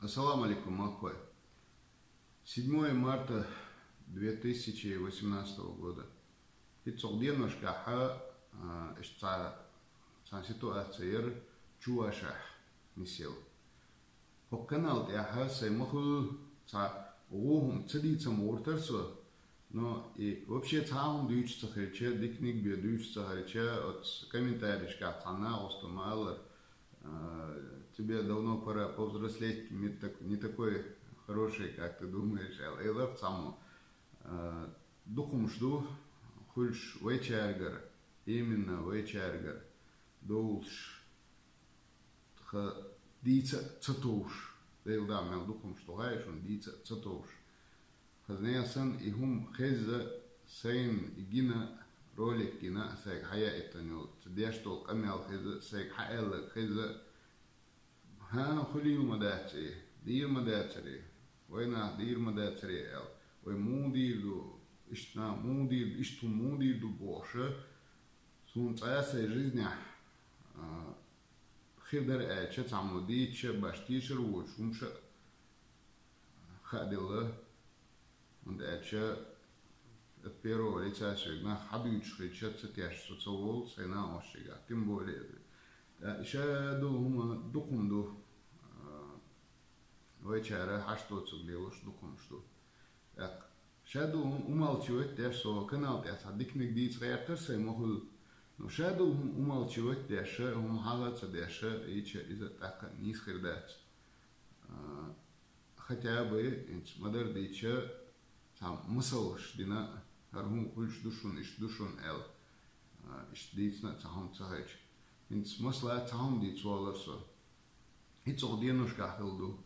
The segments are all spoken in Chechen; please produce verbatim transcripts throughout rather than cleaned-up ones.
Ассаламу алейкум, махкой. Седьмое марта две тысячи восемнадцатого года. ХӀинццалц деношкахьа, а, иштта цхьа, цхьа ситуация яр Чувашахь нисел. Хьо канал тӀехьа сай ма хуьлу цхьа гӀо хӀума ца дийца ма гӀуртар со, но и вообще цхьа хӀума дуьйцуш ца хилча, диканиг бен дуьйцуш ца хилча, оцу комментарийшкахь цхьа нагӀуста ма аллара, а, тебе давно пора повзрослеть, мир так-, не такой хороший, как ты думаешь, аьлла, элира цхьаммо. А, дукхамаш ду, хуьлуш вайчаьргара, именно вайчаьргара, довлуш, тха дийца а ца товш, Делан да мел дукхамаш ду гӀай шуна дийца а ца товш. Хазна санна и хӀума хезза, сайна и гина, ролик гина, сайга хьаяийтина йолу, ца деш долу къамел хезза, сайга хьааьлларг хезза, хӀан, хуьлийла ма дац и, дийр ма дацара и, вай нах дийр ма дацара и аьлла, вай муха дийр ду, иштта нах муха дийр ду, иштта хӀума муха дийр ду бохуша, суна цкъа а сайн жизнехь, а, хир дара аьлча, цхьаммо дийцича, баш тешар воцуш хӀумаша а хааделла, хӀунда аьлча от первого лица соьга нах хьадуьйцуш хилча ца тешаш со ца волу сайн накъосташкахь, тем более. ТӀаккха ша долу хӀума дукха хӀума ду, а, вайчара хьашт доцург лелош дукха хӀумаш ду. ТӀаккха ша долу хӀума умалчивать деш, со канал тӀехь цхьа диканиг дийца гӀертара сайн ма хуьлу. Но ша долу хӀума умалчивать деш, хӀума хьала а ца деш, ийча иза тӀаккха а нийса хир дац. А, хотя бы хӀинца ма-дарра дийцича, цхьа масалш дина, хӀара хӀума хуьлуш ду шуна, иштта ду шуна аьлла, а, иштта дийцина а цхьа хӀума ца хилча. ХӀинца масала цхьа хӀума дийца волура со. ХӀинццалц деношкахь хилла ду,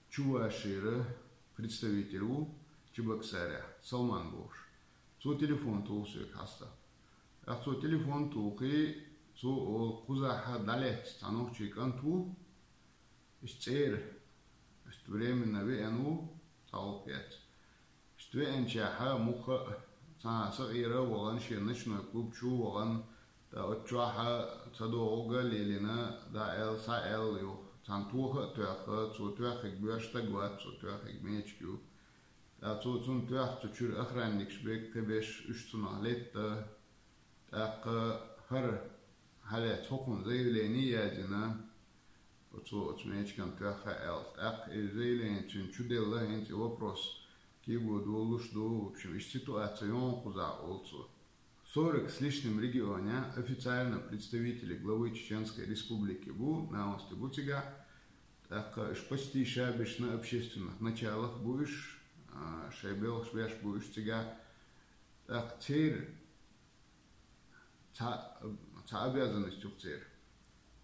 Чувашера представитель ву Чебоксарехь, Салман бохуш. Цо телефон туху соьга хьаста. ТӀаккха цо телефон тухий, цо олу, кхузахь дӀалаьцна цхьа нохчийн кӀант ву, иштта цӀера, иштта временно веана ву, цхьа гӀуллакх яц. Иштта веанчехьа мухха а цхьа сакъера а вахана, шен ночной клуб чу а вахана, ткъа оцу чохь а ца догӀург а лелийна, дӀа аьлла, схьа аьлла юха, цхьана тоха а тоьхна, цо тоьхнарг боьрша стаг вац, цо тоьхнарг мечик ю. ТӀаккха цо цунна тоьхна, цу чуьра охранникаш берриг кхиберш, уьш цунах летта, тӀаккха хӀара хьалаьцна хӀокхунна заявление яздина, оцо оцу мечикана тоьхна аьлла. ТӀаккха и заявление цуьнан чу делла, хӀинца и вопрос кего долуш ду, в общем, иштта ситуация юха кхузахь олу цо. Сорок с лишним регионе официально представители главы Чеченской Республики бу, накъостий бу цигахь, тӀаккха уьш почти шаберш на общественных началах бу уьш, а, шайн белхаш беш бу уьш цигахь. ТӀаккха церан цхьа, цхьа обязанность ю церан.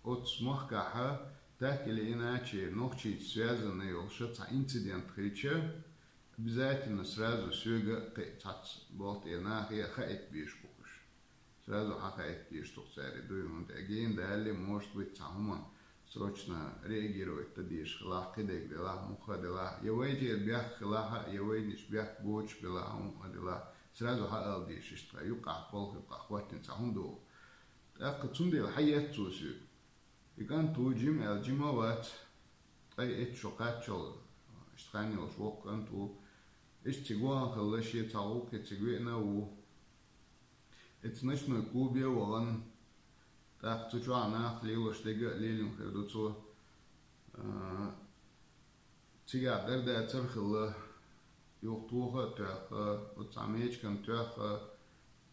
Оцу махкахьа, так или иначе, нохчийца связанный йолуш цхьа инцидент хилча, обязательно сразу соьга а кхин а цхьацца болх тӀера нахе а хаийта безаш бу уьш. Сразу хьан хаийта дезаш ду-кх цара и дуй, хӀунда аьлча гена далале, может быть, цхьа хӀуманна срочно реагировать дан дезаш хилахь, кхидерг делахь, мухха а делахь, я вайчера бехк хилахь а, я вайнаш бехк боцуш белахь, хӀума а делахь, сразу хьаала дезаш иштта, юккъахь, балха юккъахь хӀоттийна цхьа хӀума догӀу. ТӀаккха цундела хьаетта цо соьга. И кӀант ву, жима аьлла, жима а вац, ткъе итт шо кхаччалц, иштта хан йолуш воккха кӀант ву. Иштта цига вахана хилла, шен цхьа гӀуллакхе цига веана а ву. Эцца ночной клубе а вахана, тӀаккха цу чохь нах лелош дерг а лелийна хир ду цо. А, цигахь дара дацара хилла, юха тоха а тоьхна, оцу цхьа мечикана тоьхна,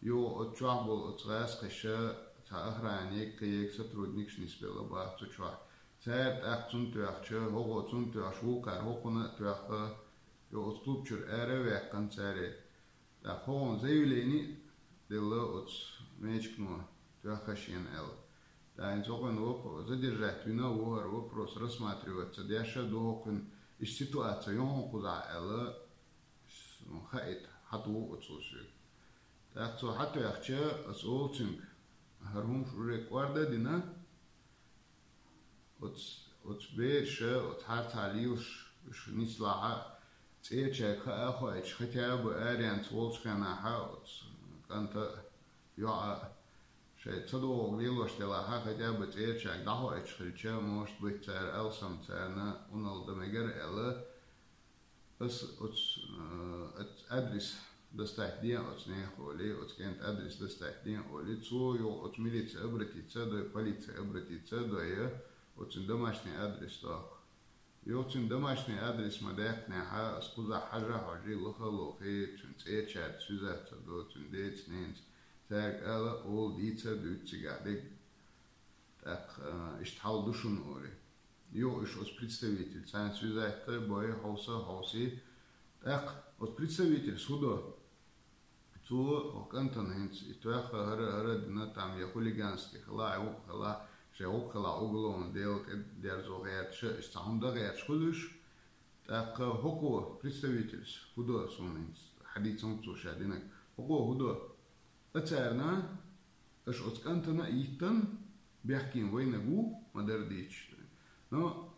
юха оцу чохь болу оцу гӀазкхаша цхьа охранник, кхин ерг сотрудникаш нисбелла баха цу чохь. Цара тӀаккха цунна тоьхча, хӀокхо цунна тоьхча, вукхара хӀокхунна а тоьхна, юха оцу клуб чуьра ара а ваьккхина цара. ТӀаккха хӀокхунна заявление а делла оцу мечикано, тоьхна шена аьлла. ТӀаккха хӀинца хӀокхуьнан воп-, задержать вина а ву, хӀара вопрос рассматривать ца деш а ду, хӀокхуьнан иштта ситуация ю хьуна кхузахь аьлла, хаийта хьатуху оцо соьга. ТӀаккха цо хьатоьхча, аса олу цуьнга, хӀара хӀумаш уже кӀорда а дина, оцу, оцу бераша, оцу хьарцахь лелаш уьш нислахь а, цӀерачаьрга хаа а хоуьйтуш, хотя бы аренца волчу хенахь а, оцу кӀанта а, йоӀа а, шайн ца догӀург лелош делахь а, хотя бы цӀерачаьрга дӀахоуьйтуш хилча, может быть, цара алсам царна къуналла дан мегар а аьлла, Ас оцу, э, адрес достать ден оцу нехан олий, оцу кӀентан адрес достать ден олий, цо юха оцу милице обратиться дой, полице обратиться дой, оцун домашний адрес доккху. Юха цуьнан домашний адрес ма даьккхинехь, ас кхузахь хьажа хьожий, лаха а лохий, цуьнан цӀерачаьрца связаться до, цуьнан деца, ненца. Цаьрга ала, ола, дийца а дуьйцу цигахь дерг. ТӀаккха, а, иштта хьал ду шуна олий. Юха уьш оцу представитель царна связаться бой, хьовса, хьовсий. ТӀаккха оцу представитель хӀун до? Цо оха кӀантана хӀинца и тоьхна хӀара, хӀара дина, там я хулиганский хила, я гӀу хила, шайн гӀу хила уголовное дело тӀедерзо гӀерташ, иштта цхьа хӀума дан гӀерташ хуьлуш. ТӀаккха хӀокхо представительс хӀун до суна хӀинца, хьадийцина цо ша динарг. ХӀокхо хӀун до? А царна, аша оцу кӀантана а йиттан, бехкийна вайнаг ву, ма-дарра дийцча. Но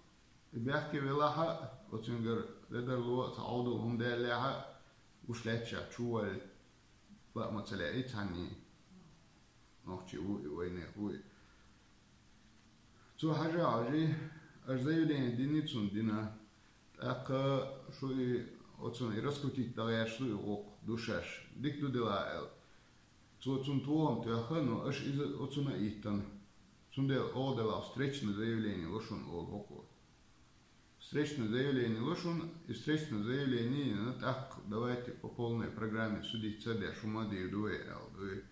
и бехке велахь а, оцуьнгара ледарло а, цхьа Ӏовдал хӀума даьллехь а, гуш лаьтташехь чу валла, лаа ма ца лаьий цхьанний. Нохчи ву и, вайнех ву и. Цо хьажа хьожий, аша заявление дини цунна дина. ТӀаккха шу и оцунна и раскрутить дан гӀерташ ду и гӀуллакх, ду шаьш. Дика ду дела аьлла. Цо цунна тохам тоьхна, но аша иза оцунна а йиттан. Цундела оха делахь встречное заявление ло шуна олу хӀокхо. Встречное заявление ло шуна, и встречное заявление йина, тӀаккха давайте по полной программе судиться а деш, хӀума а дийр ду вай аьлла ду и.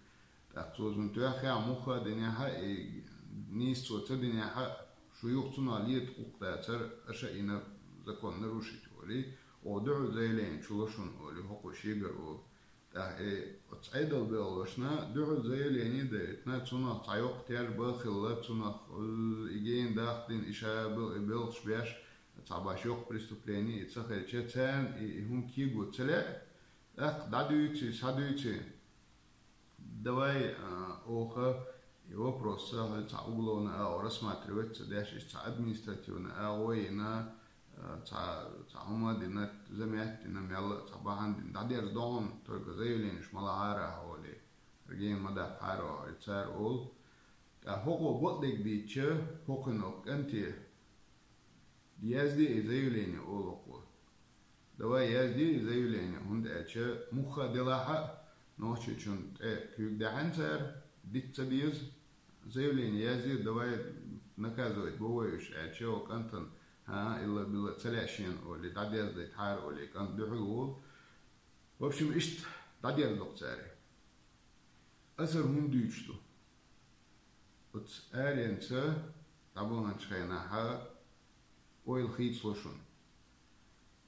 ТӀаккха цо цунна тоьхна мухха а динехь а, и нийса цо ца динехь а, шу юха цунах лета гӀуллакх дацара, аша а йина закон нарушить олий, оха дуьхьал заявление чу ло шуна олий, хӀокхо шегара олу. ТӀаккха и оцу Ӏедал белхалошна дуьхьал заявление а дайтина, цунах цхьа йоккха тяжба а хилла, цунах, э, и гена дахдина, и ша бел-, и белхаш беш, цхьа баш йоккха преступление и ца хилча, царна и, и хӀума кего ца лаьа, тӀаккха дӀадуьйций, схьадуьйций. Давай, а, оха и вопрос а, хӀара цхьа уголовно а рассматривать ца деш, иштта цхьа административно а гӀо йина, а, цхьа, цхьа хӀума а дина, замет а дина, мелла а цхьа бахьана дина, дӀадерза до хьуна, только заявленеш ма лахьара хьо олий, гена ма даккхьара хьо олий, цара олу. ТӀаккха хӀокхо бакъдерг дийцча, хӀокхуьнан кӀанте, язде и заявление олу хӀокхо. Давай язде и заявление, хӀунда аьлча мухха а делахь а, Нохчийчунна тӀе куьйга даьхьна цара, дита ца деза. Заявление язде, давай наказывать бо вай уьш аьлча, оха кӀантана, хӀан-хӀа, илла-билла ца лаьа шена олий, дӀадерзадайтахьара олий, кӀант дуьхьал волу. В общем, иштта дӀадерзадо-кх цара. Аса хӀара хӀунда дуьйцуш ду? Оцу аренца дӀабаханчу хенахь ойла хийцало шуна.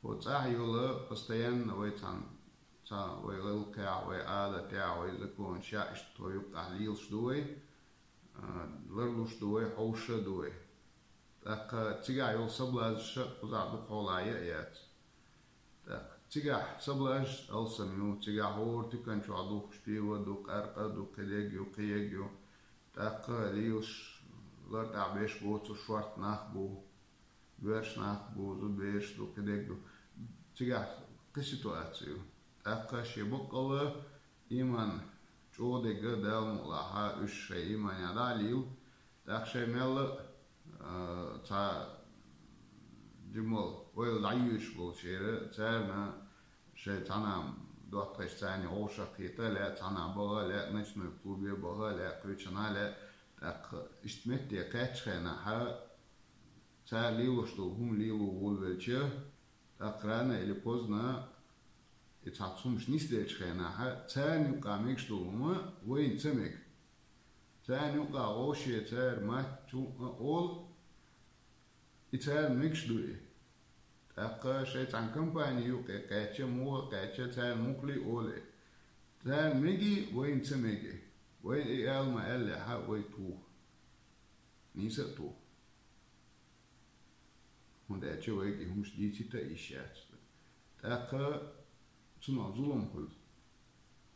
ХӀокху цӀахь йолу постоянно вай цхьана, цхьа вай гӀиллакхехь, вай Ӏадатехь, вай законашкахь иштта тхо юккъехь лелаш ду вай, а, ларлуш ду вай, хьовсуш а ду вай. ТӀаккха цигахь йолу соблазнаш а кхузахь дукха хьолахь ян а яц. ТӀаккха цигахь соблазн алсам ю, цигахь хӀора туькан чохь духкуш пиво ду, къаьркъа ду, кхидерг ю, кхиерг ю. ТӀаккха лелаш лартӀехь беш боцурш шортта нах бу, боьрша нах бу, зудабераш ду, кхидерг ду. Цигахь кхин ситуаци ю. ТӀаккха шен баккъалла ийман чӀогӀа дерг а, Дала мукъалахь, уьш шайн ийманехь дӀа а лела, тӀаккха шайн мелла а, цхьа жимма ойла дӀайоьдуш болчеран, царна шайн цхьана доттагӀашца царна вовшах кхета а лаьа, цхьана баха а лаьа, ночной клубе баха а лаьа, кхечанхьа а лаьа, тӀаккха иштта метте кхаьччу хенахь, цара лелош долу хӀума лело волавелча, тӀаккха рано или поздно и цхьацца хӀумаш нисделлачу хенахь, царна юкъахь мегаш долу хӀума вайна ца мега. Царна юкъахь вовше цара матта хӀума а олу, и царна мегаш ду и. ТӀаккха шайн цхьана компани юкъе кхаьчча, муха а кхаьчча, царна муххале а олу и. Царна мега и, вайна ца мега и. Вайна и ала ма аьллехь, вай туху. Нийса а туху. ХӀунда аьлча вайга и хӀумаш дийцита а йиш яц. ТӀаккха цунах зулам хуьлу.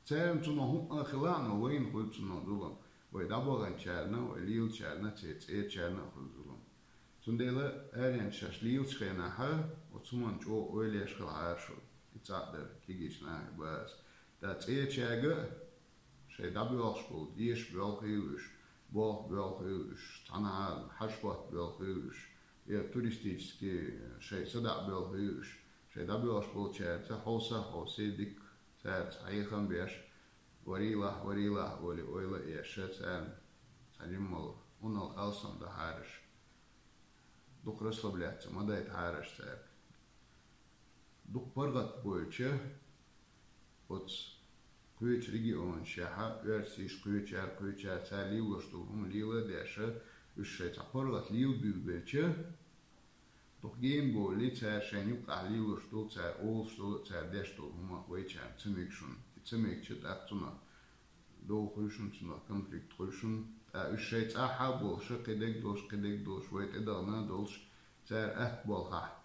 Царна цунах хӀуъа а хилахь, но вайна хуьлу цунах зулам. Вай дӀабаханчарна, вай лелачарна, церан цӀерачарна а хуьлу зулам. Цундела аренца шаьш лелачу хенахь, оцу хӀуманна чӀогӀа ойла еш хилахьара шу. И цхьаъ дара, кегийчу нахе бан аса. Ткъа цӀерачаьрга а шайн дӀабоьлхуш болу, деша боьлхийла уьш, болх боьлхийла уьш, цхьанхьа хьажа-хӀотта боьлхийла уьш, я туристически шайн садаӀа боьлхийла уьш, Шайн дӀабоьлхуш болчаьрца хьовса а хьовсий, дика цаьрца хьехам беш, варий лахь, варий лахь олий, ойла а еш, царна цхьа жиммал унал алсам дахьараш, дукха расслабляться ма дайтахьараш цаьрга. Дукха паргӀатбойлча, оцу кхечу регионашкахь, оьрсаша кхечара, кхечара цара лелош долу хӀума лела а деш, уьш шайн цхьа паргӀат лелабуьйлабелча, дукха генабовлий, цара шайна юккъехь лелош долу, цара олуш долу, цара деш долу хӀума вайчарна ца мега шуна. И ца мегча, тӀаккха цунах дов хуьлу шуна, цунах конфликт хуьлу шуна. ТӀаккха уьш шайн цӀахь а болуш, кхин дерг долуш, кхин дерг долуш, вай тӀедахана долуш, цара атта болхахь,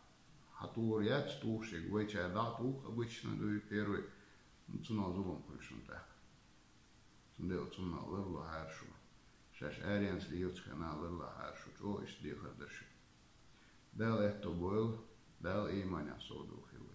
хьан тухур яц, тухуш ерг вайчара дӀа а туху, обычно дуй первый, ну, цунах зулам хуьлу шуна тӀаккха. Цундела цунах ларлахьара шу. Шаьш аренца лелачу хенахь ларлахьара шу, чӀогӀа иштта дехар дара шу. Дала аьтто бойла, Дала ийманехь совдохийла.